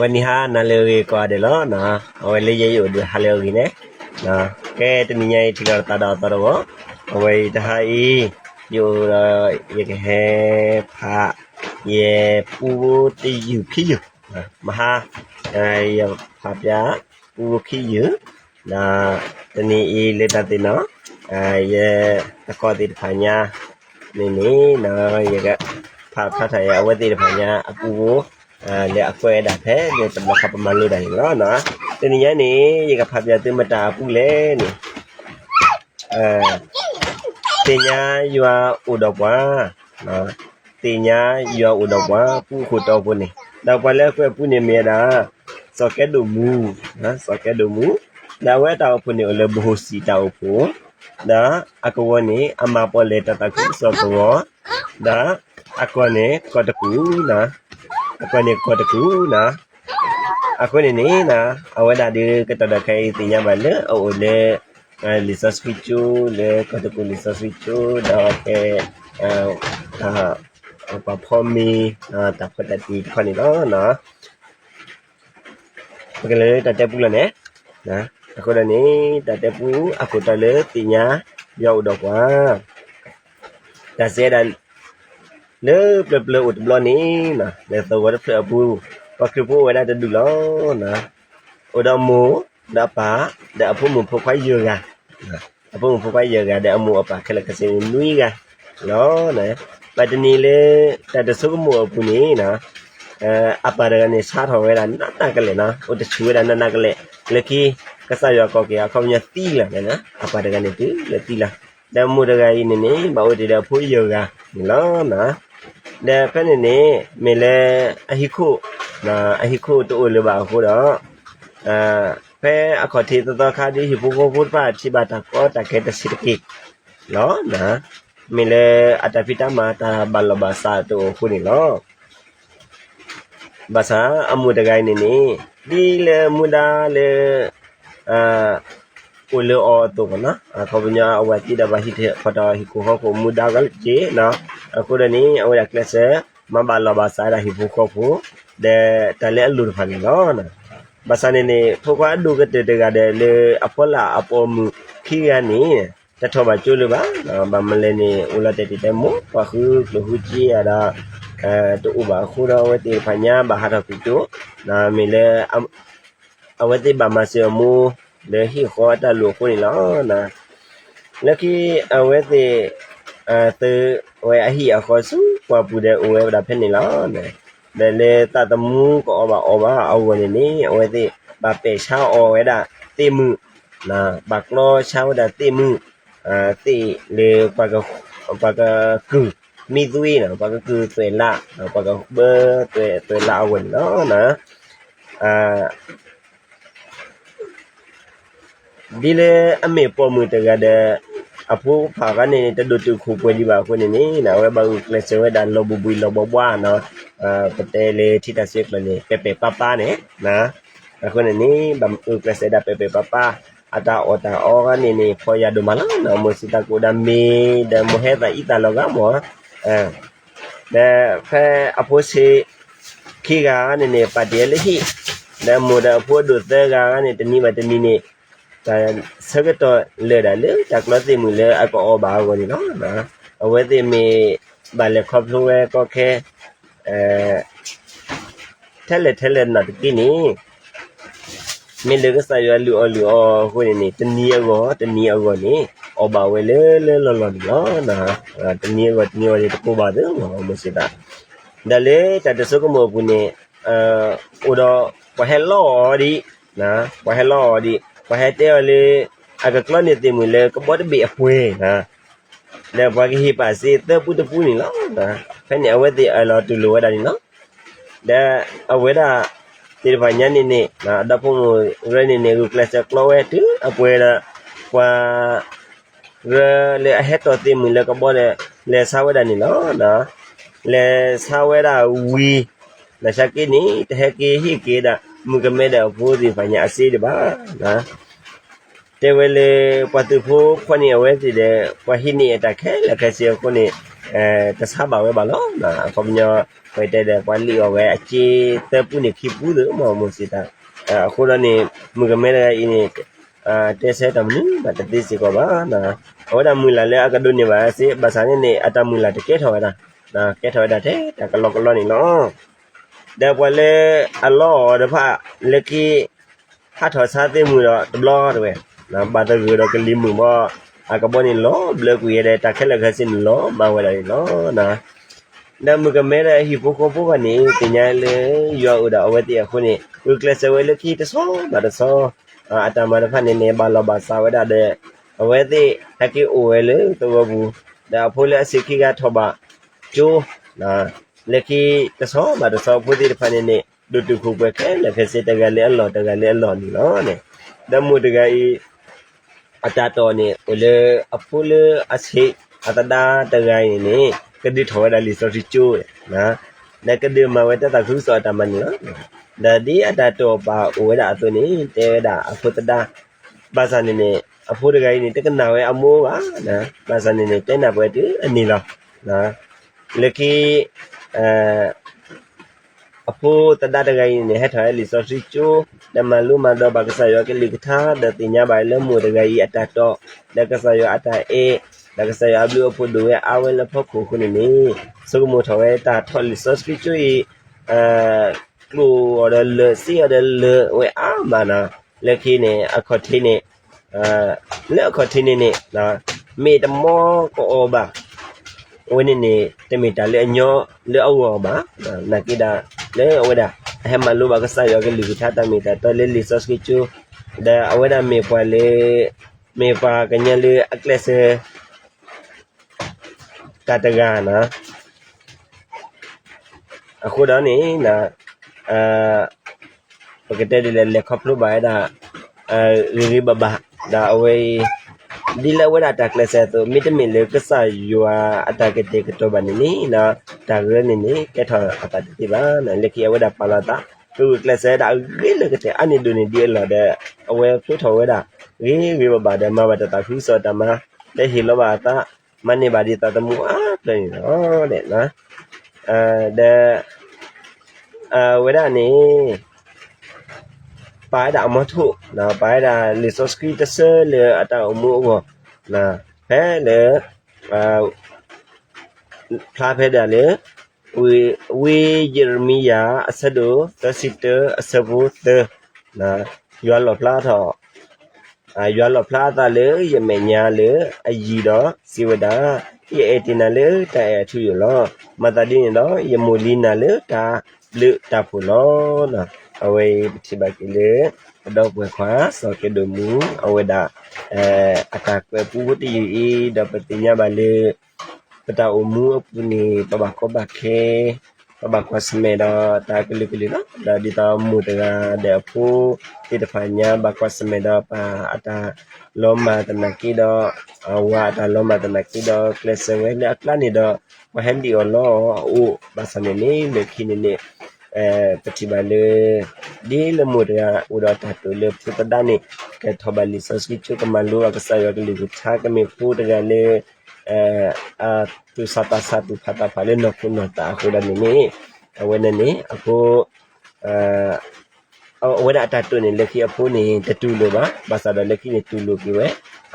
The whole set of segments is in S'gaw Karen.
ဝဲနံၤဟါနၤလၢအဂ့ၤကိးဂၤဒဲးလီၤ. အဝဲလၢယဲယအိၣ်ဒီးဟါလၢအဂ့ၤန့ၣ်, ကဲတနံၤညါအံၤထံၣ်လိာ်သးဒီးအသီတဝီ, အဝဲအံၤတဟါအံၤ ယအိၣ်ဒီး ယကဟဲဖး ယပူဖိတယုၢ်ခံယုၢ်, မဟါ ယဖးဖျါ ပူဖိခံယုၢ်, ဒီးတနံၤအံၤလၢတၢ်သ့ၣ်နီၣ် ယသကိးသ့ၣ်တဖၣ်ညါန့ၣ်န့ၣ် ယကဖးဖျါထီၣ်အဝဲသ့ၣ်တဖၣ်ညါအပူဖိ လၢအကွဲးဝဲဒၣ်ဖဲလၢတဘျီဃီပမၤလိဒၣ်န့ၣ်လီၤ. တနံၤညါန့ၣ် ယကဖးဖျါသုမတၤအပူလဲၣ်န့ၣ် သ့ၣ်ညါယွၤအိၣ်ဒီးပှၤ, သ့ၣ်ညါယွၤအိၣ်ဒီးပှၤ ပူအခိၣ်တီအဖိန့ၣ်, ဒီးပှၤလၢအကွဲးအပူန့ၣ်မ့ၢ်ဝဲဒၣ် စီၤကဲဒိၣ်မူ, စီၤကဲဒိၣ်မူ, ဒီးအဝဲတၢ်အိၣ်ဖှိၣ်န့ၣ်အိၣ်လၢဘိၣ်ဟိၣ်စံၣ်တၢ်အိၣ်ဖှိၣ်, ဒီးအကဝီၤန့ၣ် အမၤပီၣ်လဲၣ်တၢ်သးခုကစီၣ်ကဝီၤ, ဒီးအကီၢ်န့ၣ်ကီၢ်တကူၣ်, အကီၢ်န့ၣ်ကီၢ်တကူၣ်, အဃိန့ၣ်န့ၣ် အဝဲဒၣ်ဒုးကတီၢ်ဒီးခဲအံၤသ့ၣ်ညါဘၣ်လၢအအိၣ်လၢ လံာ်စီဆှံကၠိ လၢကီၢ်တကူၣ်လံာ်စီဆှံကၠိ ဒီးဖဲ ပှၤဖီမ့ၤ တၢ်ဖိတၢ်တံၢ်တခီန့ၣ်လီၤ. ပကလဲၤလၢတၢ်တဲပူလီၤန့ၣ်, အဃိဒီးန့ၣ် တၢ်တဲပူအခိၣ်တီလၢသ့ၣ်ညါယွၤအိၣ်ဒီးပှၤ, တၢ်စံးဝဲဒၣ် လၢပျၢၤပျၢၤအိၣ်တဘျီန့ၣ် လၢသဝီတဖျၢၣ်အပူၤ ပှၤခရံာ်ဖိအိၣ်ဝဲဒၣ်တဒူၣ်လီၤ. အိၣ်ဒီးအမိၢ် ဒီးအပၢ် ဒီးအဖိမုၣ်ဖိခွါယဲၢ်ဂၤ, အဖိမုၣ်ဖိခွါယဲၢ်ဂၤ ဒီးအမိၢ်အပၢ်ခဲလၢာ်ခဲဆ့န့ၣ်နွံဂၤလီၤ. ဘၣ်တနံၤလၢ တၢ်တဆိကမိၣ်အပူၤန့ၣ် အပၢ်တဂၤန့ၣ်ဆါထီၣ်ဝဲဒၣ်နးနးကလဲာ်နီၤ, အိၣ်တဆူၣ်ဝဲဒၣ်နးနးကလဲာ်, လၢခံ ကစၢ်ယွၤကိးက့ၤအခီပညီသံလီၤ, အပၢ်တဂၤန့ၣ်တုၤလၢသံလီၤ. ဒီးမိၢ်တဂၤအံၤန့ၣ်န့ၣ် ဘၣ်အိၣ်တ့ၢ်ဒီးအဖိယဲၢ်ဂၤန့ၣ်လီၤ. ဒီးဖဲန့ၣ်န့ၣ် မ့ၢ်လၢအဟံၣ်ခိၣ်, အဟံၣ်ခိၣ်တအိၣ်လၢၤဘၣ်အဃိဒီး ဖဲအခီၣ်ထံးသီသီခါဒ်ဟံၣ်ဖိဃီဖိတဖၣ်ထံၣ်ဘၣ်တၢ်ကီတၢ်ခဲတဆံးတက့ၢ်လီၤ. မ့ၢ်လၢအတၢ်ဖံးတၢ်မၤတၢ်ဘၣ်လီၢ်ဘၣ်စးတအိၣ်အဃိန့ၣ်လီၤ. ဘၣ်ဆၣ်အမိၢ်တဂၤအံၤန့ၣ်န့ၣ် ဒ်လၢမူဒါလၢ အိၣ်လၢအီၤအသိးနီၤ, အခီပညီအဝဲသံဒီးဘၣ်ဟံးထီၣ်ဖီၣ်ထီၣ်ဟံၣ်ခိၣ်ဃီခိၣ်မူဒါကီးက့ၤနီၤ, အဃိဒီးန့ၣ် အဝဲဒၣ်ကျဲးစၢး မၤဘၣ်လီၢ်ဘၣ်စးဝဲဒၣ်ဟံၣ်ဖိဃီဖိ ဒီးတၢ်လၢအလိၣ်တဖၣ်န့ၣ်လီၤ. ဘၣ်ဆၣ်န့ၣ်န့ၣ် ဖိခွါအဒိၣ်ကတၢၢ်တဂၤဒီးလၢအဖီလာ်အပိာ်မုၣ်ခံဂၤန့ၣ် တထီၣ်ဘၣ်ကၠိလၢၤဘၣ်, ဘၣ်မနုၤလဲၣ်န့ၣ် အိၣ်လီၤတဲာ်တံၢ်တဲာ်မိၢ် ပှၤဃုကျိၣ်ဃုစ့ဧါဒီး တအိၣ်ဘၣ်အဃိဒီး အဝဲသ့ၣ်တဖၣ်ညါဘၣ်ဟးထီၣ်ကွံာ်ကၠိ, မ့ၢ်လၢ အဝဲသ့ၣ်ဘၣ်မၤစၢၤအမိၢ် လၢဟံၣ်ဃီအတၢ်လိၣ်အဃိန့ၣ်လီၤ. လၢခံအဝဲသ့ၣ် သုးဝဲအဟံၣ်အဃီဆူပှၢ်ပူၤဒီးအိၣ်ဝဲဒၣ်ဖဲန့ၣ်လီၤ. ဒီးလၢသးသမူကအီၣ်ဘၣ်အီဘၣ်အဂီၢ်န့ၣ်န့ၣ် အဝဲသ့ၣ်ဘၣ်ပဲာ်ဆါအီၣ်ဝဲဒၣ်သ့ၣ်မုၣ်, ဘၣ်ကျီဆါဝဲဒၣ်သ့ၣ်မုၣ် သ့ၣ်လၢ ပှၤကကုၢ်မံသွံနီၤ, ပှၤကကုၢ်သွဲၣ်လး, ပှၤကဘၢသွဲၣ်လးအဂီၢ်န့ၣ်လီၤ. ဒ်လၢအမ့ၢ်ပိာ်မုၣ်တဂၤဒီး အဖိဖးခါန့ၣ် တဒိၣ်တုာ်ခိၣ်ပှဲၤဒံးဘၣ်အဃိန့ၣ်န့ၣ် အဝဲဘၣ်ဂုာ်ကျဲးစၢးဝဲဒၣ်လီၤဘှံးဘှံးလီၤဘှါဘှါနီၤ, ပတဲလၢထံတၢ်စ့ကျိာ်န့ၣ် ပဲာ်ပဲာ်ပါပါန့ၣ်, အဃိန့ၣ်န့ၣ် ဘၣ်ဂုာ်ကျဲးစၢးဒၣ်ပဲာ်ပဲာ်ပါပါ, အတၢ်အီၣ်တၢ်အီခါန့ၣ်န့ၣ် ဖီၣ်ယာ်ဒိၣ်မးလီၤနီၤ, မိၢ်စံးတၢ်ကအိၣ်ဒၣ်မ့ၤ ဒီးမိၢ်ဟဲသးအံသးလီၤဂာ်မး ဒီးဖဲအဖိဆံးခံဂၤန့ၣ်န့ၣ် ပာ်တ့ၢ်လၢဟံၣ်, ဒီးမိၢ်ဒီးအဖိအဒိၣ်သၢဂၤန့ၣ် တနံၤဘၣ်တနံၤန့ၣ် တၢ်ဆၢကတီၢ်လၢာ်ဒၣ်လၢတၢ်ကျီသ့ၣ်မုၣ်လၢအကအီၣ်ဘၣ်အဂီၢ်န့ၣ်လီၤ. အဝဲသ့ၣ်မ့ၢ်ဘၣ်လဲၤခီဖျိဝဲကီခဲ ထဲလဲၣ်ထဲလဲၣ်နီၢ်တက့ၢ်န့ၣ် မ့ၢ်လၢကစၢ်ယွၤလုၢ်အီၣ်လုၢ်အီအဃိန့ၣ်န့ၣ် တနံၤအဂီၢ်တနံၤအဂီၢ်န့ၣ် အီၣ်ဘၣ်ဝဲလၢလၢလီၢ်လီၢ်န့ၣ်လီၤ. တနံၤအဂီၢ်တနံၤအဂီၢ်န့ၣ် တကိးဘၣ်သ့ၣ်မး မိၢ်စံးတၢ်, ဒီးလၢတၢ်တဆိကမိၣ်အပူၤန့ၣ် အိၣ်ဒီးပှၤဟဲလီအီၤဒံး, ပှၤဟဲလီအီၤဒံး ပှၤဟဲတဲအီၤလၢ အကကျီန့ၢ်သ့ၣ်မုၣ်လၢကဘီတဘ့ၣ်အပှဲၤ ဒီးပှၤကဟ့ၣ်ပာ်စ့သၢပူတပူန့ၣ်လီၤ. ဖဲန့ၣ်အဝဲသ့ၣ်အၢၣ်လီၤတူၢ်လိာ်ဝဲဒၣ်န့ၣ်လီၤ. ဒီးအဝဲဒၣ်သ့ၣ်တဖၣ်ညါန့ၣ်န့ၣ် အဒီဖိမိၢ်ရၢန့ၣ်န့ၣ် ဂုာ်ကျဲးစၢးကျီဝဲတုၤအပှဲၤဒီး ပှၤ ရၢလၢအဟဲတီၢ်သ့ၣ်မုၣ်လၢကဘီဒီး လဲၤဆါဝဲဒၣ်န့ၣ်လီၤ. လဲၤဆါဝဲဒၣ်ဝံၤ လၢဆါက့န့ၣ် တဟဲက့ၤဟ့ၣ်က့ၤဒၣ် မုၣ်ကမဲဒီးအဖိသ့ၣ်တဖၣ်ညါအစ့ဒံးဘၣ်. တဲဝဲလၢ ပှၤသုးဖိခွါန့ၣ် အဝဲသ့ၣ်ဒီး ပှၤဟံးန့ၢ်အတၢ်ခဲလၢာ်ခဲဆ့အဃိန့ၣ် တဆါဘၣ်ဝဲဘၣ်လီၤ. အခီပညီ ပတဲဒီးပှၤလံၣ်အီၣ်ဝဲအစ့သၢပူန့ၣ်ခံပူသ့ၣ်မ့ၢ်မိၢ်စံးတၢ်, အဃိဒီးန့ၣ် မုၣ်ကမဲတဂၤအံၤန့ၣ် တဲဆၢတၢ်မနုၤဘၣ်တသ့စ့ၢ်ကီးဘၣ်. အဝဲဒၣ်မုၢ်လၢ်လၢအကဒိးန့ၢ်ဘၣ်စ့ ဘၣ်ဆၣ်န့ၣ်န့ၣ် အတၢ်မုၢ်လၢ်တကဲထီၣ်ဝဲဒၣ်, ကဲထီၣ်ဝဲဒၣ်ထဲတၢ်ကလီကလီန့ၣ်လီၤ. ဒီးပှၤလၢအလီအီၤတဖၣ် လၢခံ ဟးထီၣ်ဆါသ့ၣ်မုၢ်ဒီးတဘျီတဝဲ, ဘၣ်သဂၢၢ်ဒီးကလံၤမုၢ်ဘီ အကဘီန့ၣ်လီၤဘျၢကွံာ်ဝဲဒီး တၢ်ခဲလၢာ်ခဲဆ့န့ၣ်လီၤမၢ်ဝဲဒၣ်န့ၣ်လီၤ. ဒီးမုၣ်ကမဲဒီးဟံၣ်ဖိဃီဖိဂီၢ်န့ၣ် သ့ၣ်ညါလၢယွၤအိၣ်ဒီးအဝဲသ့ၣ်အဃိန့ၣ် ဂုာ်ကျဲးစၢးဝဲလၢခံတဆီဘၣ်တဆီ အတၢ်မၤတဖၣ်န့ၣ်န့ၣ် ဘၣ်လီၢ်ဘၣ်စးဝဲဒၣ်ဒီး အဝဲသ့ၣ်ဟဲက့ၤအိၣ်ဝဲလၢသဝီပူၤ, ဒီးအဖိလၢအဆံးခံဂၤထီၣ်ဘးကၠိ လၢခံတဆီဘၣ်တဆီအဖိသ့ၣ်တဖၣ်န့ၣ်န့ၣ် ဒိၣ်တုာ်ခိၣ်ပှဲၤခဲလၢာ်ခဲဆ့ တဂၤလၢအလီၢ်တဂၤလၢအလီၢ်န့ၣ်လီၤ. ဒီးမိၢ်တဂၤအံၤ အတၢ်တီၢ်န့ၣ် အိၣ်လၢအဖိလၢအဆံး အသဒါတဂၤအံၤန့ၣ်န့ၣ် ကဒုးထီၣ်ဝဲဒၣ်လံာ်စီဆှံကၠိ ဒီးကဒုးမၤဝဲတၢ်သးခုကစီၣ်အတၢ်မၤန့ၣ်လီၤ. ဒီးဒ်အတၢ်တီၢ်ပာ်အိၣ်ဝဲဒၣ်အသိးန့ၣ် တဲဝဲဒၣ်အဖိသဒါ ဘၣ်ဆၣ်န့ၣ်န့ၣ် အဖိတဂၤအံၤန့ၣ် တကနၣ်ဝဲအမိၢ်ဘၣ်, ဘၣ်ဆၣ်န့ၣ်န့ၣ် တဲနၢ်ပှဲၤတုၤအန့ၣ်လီၤ. လၢခံ အဖိသဒါတဂၤအံၤန့ၣ် ဟဲထီၣ်ဝဲလံာ်စီဆှံကၠိ ဒီးမၤလိမၤဒိးဘၣ်ကစၢ်ယွၤကလုၢ်ကထါ ဒီးသ့ၣ်ညါဘၣ်လၢမိၢ်တဂၤအံၤအတၢ်တီၢ် ဒီးကစၢ်ယွၤအတၢ်အဲၣ် ဒီးကစၢ်ယွၤအဘျုးအဖှိၣ်ဒိၣ်ဝဲအါဝဲလၢဖီခိၣ်အဃိန့ၣ်န့ၣ် ဆိကမိၣ်ထီၣ်ဝဲတၢ်ထီၣ်လံာ်စီဆှံကၠိအံၤ ကျိၣ်အီၤဒီးလၢာ် စ့အီၤဒီးလၢာ်ဝဲအါမးနီၤ. လၢခံန့ၣ် အခီၣ်ထံးန့ၣ် လၢအခီၣ်ထံးန့ၣ်န့ၣ် မ့ၢ်တမီကအီၤဘၣ် အဝဲန့ၣ်န့ၣ် တမ့ၢ်တၢ်လၢအညီလၢအဂီၢ်ဘၣ်. နာ်က့ဒၣ် လၢအဝဲဒၣ် အဟဲမၤလိဘၣ်ကစၢ်ယွၤကလုၢ်ကထါတၢ်မ့ၢ်တၢ်တီလၢလံာ်စီဆှံကၠိ ဒီးအဝဲဒၣ်မ့ၢ်ပှၤလၢ မ့ၢ်ပှၤကညီလၢအကျဲးစၢး တၢ်တဂၤနီၤ. အဃိဒီးန့ၣ် ပကတဲဒ်လဲၣ် လဲၤခီဖျိဘၣ်ဝဲဒၣ် ဂ့ၤဂ့ၤဘၣ်ဘၣ် ဒီးအဝဲအံၤ ဒ်လၢအဝဲဒၣ်တၢ်ကျဲးစၢးအသိး မ့တမ့ၢ်လၢကစၢ်ယွၤအတၢ်ကတဲာ်ကတီၤဘၣ်န့ၣ်န့ၣ် တၢ်ဂ့ၢ်န့ၣ်န့ၣ် ကဲထီၣ်အသးတသ့ဘၣ်. လၢခံအဝဲဒၣ်ပာ်လီၤသး ကဂုာ်ကျဲးစၢးဝဲဒၣ်အဂ့ၤလၢကတၢၢ်အါန့ၢ်ဒိၣ်န့ၢ်ဒံးအလီၢ်ဒီး အဝဲဖျိထီၣ်ဝဲဒၣ် ဂ့ၤဂ့ၤဘၣ်ဘၣ်ဒီး မၤဘၣ်တၢ်သးခုကစီၣ်တၢ်မၤ ဒီးဟ့ၣ်လီၤဘၣ်အသး မၤန့ၢ်ဘၣ်ဒ်သိးသမူအါဖျၢၣ်န့ၣ်လီၤ. ဒီး အဝဲဒၣ်န့ၣ် ပာ်ဝဲဒၣ်အမီထိၣ် ပာ်ဝဲဒၣ်လံာ်စီဆှံတဆၢလၢအတၢ်အိၣ်မူအဂီၢ် ဖဲလၢ ဖျါဖဲဒၣ်လၢ ဝံယံးရမံယၤ အဆၢဒိၣ်သၢဆံတၢ အဆၢဖိသၢ, ယွၤလီၣ်ဖျါထီၣ် ယွၤလီၣ်ဖျါအသးလၢယမဲာ်ညါလၢအယံၤဒီးစံးဝဲဒၣ်, ယအဲၣ်တ့ၢ်နၤလၢတၢ်အဲၣ်အထူအယိာ်လီၤ. မၤသးဒ်န့ၣ်ဒီး ယမိၢ်လံနၤလၢတၢ်ဘျုးတၢ်ဖှိၣ်လီၤ. အဝဲအံၤပထံၣ်ဘၣ်က့ၤလၢ ပဒီပုၢ်ဝဲၢ်ခွါ စီၤကဲဒိၣ်မူ အဝဲဒၣ် အတၢ်ကွဲးပူဖိတယုၢ်အံၤ ဒီးပသ့ၣ်ညါဘၣ်လၢ ပတၢ်အိၣ်မူအပူၤန့ၣ် ပဘၣ်ကီဘၣ်ခဲ ပဘၣ်ကွၢ်ဆၢၣ်မဲာ်ဒီးတၢ်ကလုာ်ကလုာ်လီၤ. ဒီးဒ်သိးမိၢ်တဂၤဒီးအဖိသ့ၣ်တဖၣ်ညါ ဘၣ်ကွၢ်ဆၢၣ်မဲာ်ဒီးပၢ်အတၢ်လီၤမၢ်သနာ်က့ဒီး အဝၤအတၢ်လီၤမၢ်သနာ်က့ဒီး ကျဲးစၢးဝဲလၢအကျါန့ၣ်ဒီး ပှၤဟဲလံၣ်အီၣ်လီအီၣ်အအိၣ် ဘၣ်ဆၣ်န့ၣ်န့ၣ် လၢခံန့ၣ်န့ၣ် ပထံၣ်ဘၣ်လၢ ဒ်လၢမိၢ်တဂၤအိၣ်ဒီးတၢ်တိာ်လၢဖိသဒါန့ၣ် ကထီၣ်ဘၣ်လံာ်စီဆှံကၠိ ကမၤလိဘၣ်ကစၢ်ယွၤကလုၢ်ကထါ ကမ့ၢ်ဖိတဂၤလၢ အသူၣ်ဆးသးဆးသူၣ်ဖးသးဖးလၢနီၢ်ခိနီၢ်သးအဃိဒီးန့ၣ်န့ၣ် အဝဲန့ၣ်န့ၣ် အဃိ အဝဲဒၣ်အတၢ်တိာ်န့ၣ် လၢခံအဖိန့ၣ် တတူၢ်လိာ်ဘၣ်, ဘၣ်ဆၣ်ဒီးလၢခံန့ၣ်တူၢ်လိာ်က့ၤဝဲ,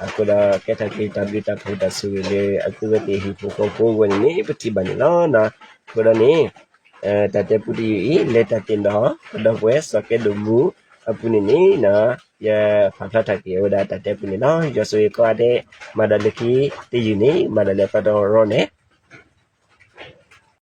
အဃိဒီးကဲထီၣ်က့ၤတၢ်ဘျုးတၢ်ဖှိၣ်တၢ်ဆိၣ်ဂ့ၤလၢ အသုဝဲသ့ၣ်ဟံၣ်ဖိဃီဖိအဂီၢ်န့ၣ်န့ၣ် ပထံၣ်ဘၣ်န့ၣ်လီၤ. အဃိဒီးန့ၣ် တၢ်တဲပူတယုၢ်အံၤ လဲၤတၢ်သ့ၣ်နီၣ် ပဒီပုၢ်ဝဲၢ်စီၤကဲဒိၣ်မူအပူၤန့ၣ်န့ၣ် ယပာ်ဖျါထီၣ်က့ၤဝဲဒၣ်တၢ်တဲပူန့ၣ်လီၤ. ယွၤဆိၣ်ဂ့ၤကိးဂၤဒဲး မၤဒီးလၢခံတယုၢ်န့ၣ် မၤဒီးလၢသီတရီန့ၣ်